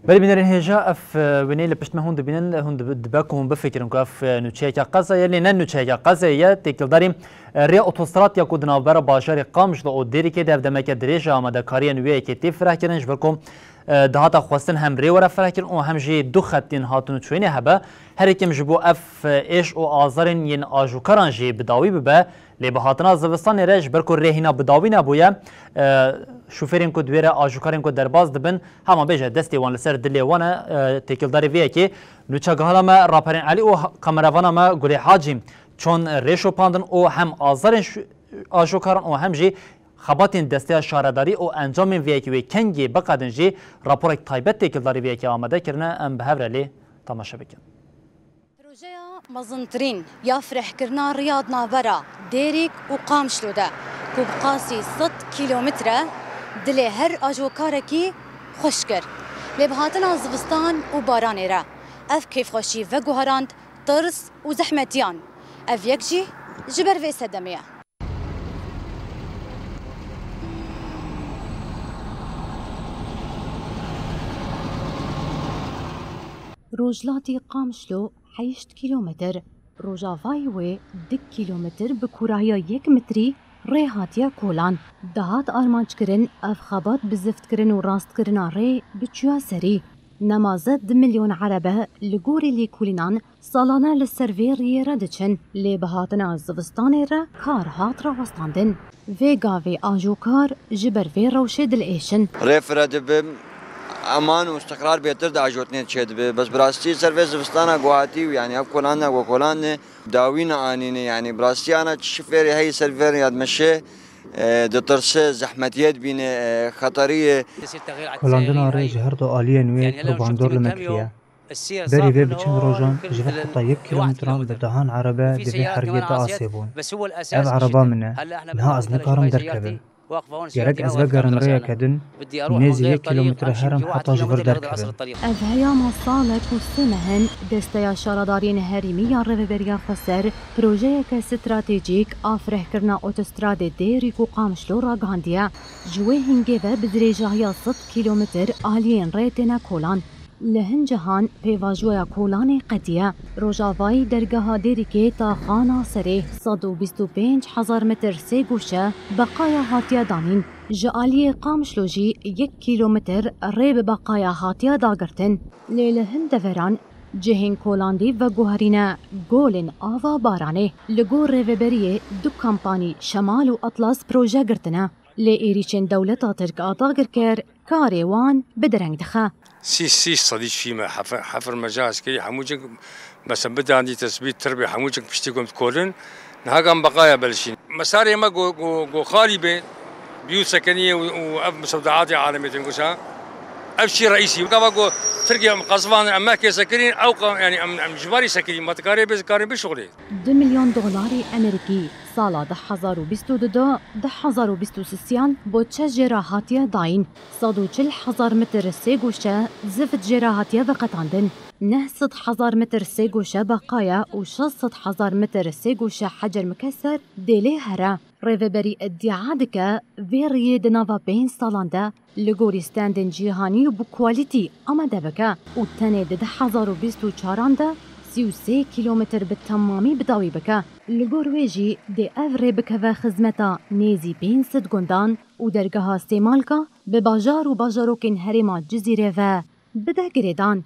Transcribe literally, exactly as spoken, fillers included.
Belê bînerên hêja, ev, e, wêneyê li pişt me hûn dibînin, hûn dibe, dibe ku hûn bifikirin ku ev, e, nûçeyeke qeza ye, lê ne nûçeyeke qezê ye. Têkildarî, e, rêya otostrat ya ku di navbera bajarê Qamişlo û Dêrikê de ev demeke dirêj e, amadekariyên wê yekê tê firehkirin, ji ber ku, e, dihata xwestin hem rê were firehkirin û hem jî du xet yên hatin û çûyînê hebe. Herê kêm ji bo ev, e, êş û azarên yên ajokaran jî bi dawî bibe, lê bi hatina zivistanê re, ji ber ku rê hîna bi dawî nebûye, e, şofêrên ku di wê re ajokarên ku derbas dibin, hema bêje destê wan li ser dilê wan e, e, têkildarî vê yekê. Nûçegihala me Raperên Elî û ha-, kameravana me Gulê Hacî çon rê şopandin û hem azarên şu-, ajokaran û hem jî xebatên Desteya Şaredarî û encamên vê yekê wê kengê biqedin jî raporek taybet têkildarî vê yekê amade kirine. Em bi hev re lê temaşe bikin. Projeya mezintirîn ya firehkirina riya di navbera Dêrîk û Qamişlo de ku bi qasî sed kîlometre dilê her ajokarekî xweş kir. Lê bi hatina zivistan û baranê re ev kêfxweşî veguherand tirs û zehmetiyan. Ev yek jî ji ber vê sedemê ye. Rojhilatî Qamişlo heşt kîlometr, rojavayî wê du kîlometr bi kûrahiya yek metrî rê hatiye kolan. Dihat armanckirin, ev xebat bi ziftkirin û rastkirina rê biçûya serî. Nemaze du milyon erebe li gorî lêkolînan salane li ser vê riyê re diçin, lê bi hatina zivistanê re kar hat rawestandin. Vê gavê ajokar ji ber vê rewşê dilêş in. Rê fire dibe, eman û îstiqrar bêtir di ajotnê çêdibe. Bes bi rastî ser vê zivistana ku hatî û, yanî, ev kolandina ku kolandine dawî neanîne, yanî bi rastî ana çi şifêrê heyî ser vê rê ya dimeşe, e, ditirse, zehmetiyê dibîne, e, xeterî ye. Kolandina rê ji her du aliyên wê bi bandor lime kiriye. Berî vê bi çend rojan ji vê heta yek kîlometran bi dehan erebe di vê hergê de asê bûn. Ev ereba min e. Niha ez nikarim derkevim. Gerek ez vegerim rêyeke din, nêzî yek kîlometre herim heta ji vir derkevim. Ev heyama salek û sê meh in Desteya Şaredariyên Herêmî ya Rêveberiya Xweser projeyeke stratejîk a firehkirina otostradê Dêrîk û Qamişlo ragihandiye. Ji wê hingê ve bi dirêjahiya sed kîlometr aliyên rê têne kolan. Li hin cihan pêvajoya kolanê qediye. Rojavayî dergeha Dêrikê taxana serê sed û bîst û pênc hezar metr sêgoşe beqaya hatiye danîn. Ji aliyê Qamişlo jî yek kîlometr rê bi beqaya hatiye dagirtin. Lê li hin deveran cihên kolandî veguherîne golên ava baranê. Li gor rêveberiyê du kampanî Şemal û Atlas proje girtine. Lê êrîşên dewleta Tirk a dagirker karê wan bi dereng dixe. Sî, sî sedî çî me, hefe-, hefir me ca eskerî hemû cik, mesela, bidanî tesbît, tirbê hemû cik piştî ku em dikolin, niha em beqaya belşîn. Mesarê me go, go, go xalî bê, biyû sekeniyê û, û ev musewdeatê alemê tên goşa. Ev çî reîsî. Gava go Tirkiye em qazvan, em mehkê sekirîn, ew qa-, yanî em, em ji barî sekirîn, ma dikarê bê, dikarê bişuxulê. Du milyon dolarê Amerîkî sala du hezar û bîst û du de du hezar û bîst û sisiyan boçe jê re hatiye dayîn. Sed û çil hezar metr sêgoşe zift jê re hatiye veqetandin. Neh sed hezar metr sêgoşe beqaya û şeş sed hezar metr sêgoşe hecer mikeser dê lê here. Rêveberî îdia dike vê riyê di nava pênc salan de li gorî standên cîhanî û bi quality amade bike û tenê di du hezar û bîst û çaran de sî û sê kîlometr bi temamî bi dawî bike. Li gor wê jî dê ev rê bikeve xizmeta nêzî pênc sed gundan û dergeha Sêmalka bi bajar û bajarokên herêma Cizîrê ve bide girêdan.